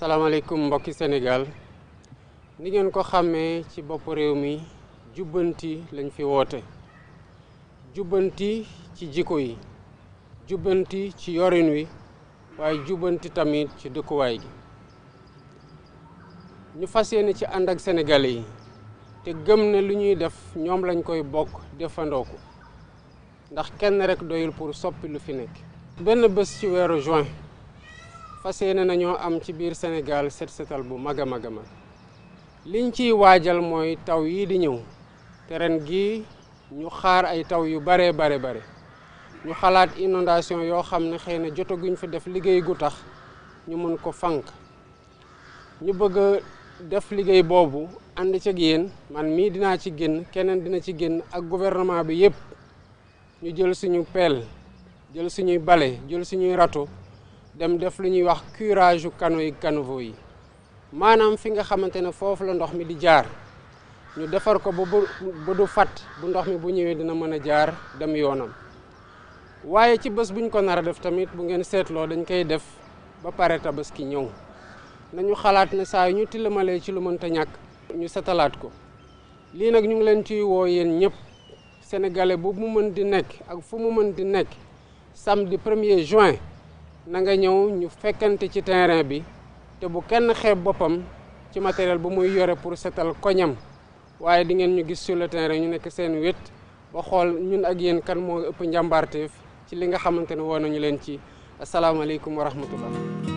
salaamaaleykum mbokki Sénégal ni ngeen ko xàmmee ci bopp réew mi jubbanti lañ fi woote jubbanti ci jikko yi jubbanti ci yorin wi waaye jubbanti tamit ci dëkkuwaay gi ñu fas yéene ci ànd ak sénégalais yi te gëm ne lu ñuy def ñoom lañ koy bokk defandoo ko ndax kenn rek doyul pour soppi lu fi nekk. benn bés ci weeru juin fas yéene nañoo am ci biir Sénégal set setal bu mag a mag liñ ciy waajal mooy taw yi di ñëw te ren gi ñu xaar ay taw yu bare ñu xalaat inondation yoo xam ne xëy na jotaguñ fi def liggéey gu tax ñu mën ko fànq ñu bëgg a def liggéey boobu ànd ci ak yéen man mii dinaa ci génn keneen dina ci génn ak gouvernement bi yépp ñu jël suñu pelle jël suñuy bale jël suñuy râteau dem def lu ñuy wax curage yu canaux yi caniveaux yi maanaam fi nga xamante ne foofu la ndox mi di jaar ñu defar ko ba du fat bu ndox mi bu ñëwee dina mën a jaar dem yoonam waaye ci bés buñ ko nar a def tamit bu ngeen seetloo dañ koy def ba pare tabaski ñëw nañu xalaat ne saa yu ñu tilamalee ci lu mënta ñàkk ñu setalaat ko lii nag ñu ngi leen ciy woo yéen ñëpp sénégalais bu mu mën di nekk ak fu mu mën di nekk samedi 1er juin na nga ñëw ñu fekkante ci terrain bi te bu kenn xeeb boppam ci matériel bu muy yore pour setal koñam waaye di ngeen ñu gis sur le terrain ñu nekk seen wét ba xool ñun ak yéen kan moo ëpp njàmbaarteef ci li nga xamante ne woo nañu leen ci asalaamaaleykum wa rahmatullah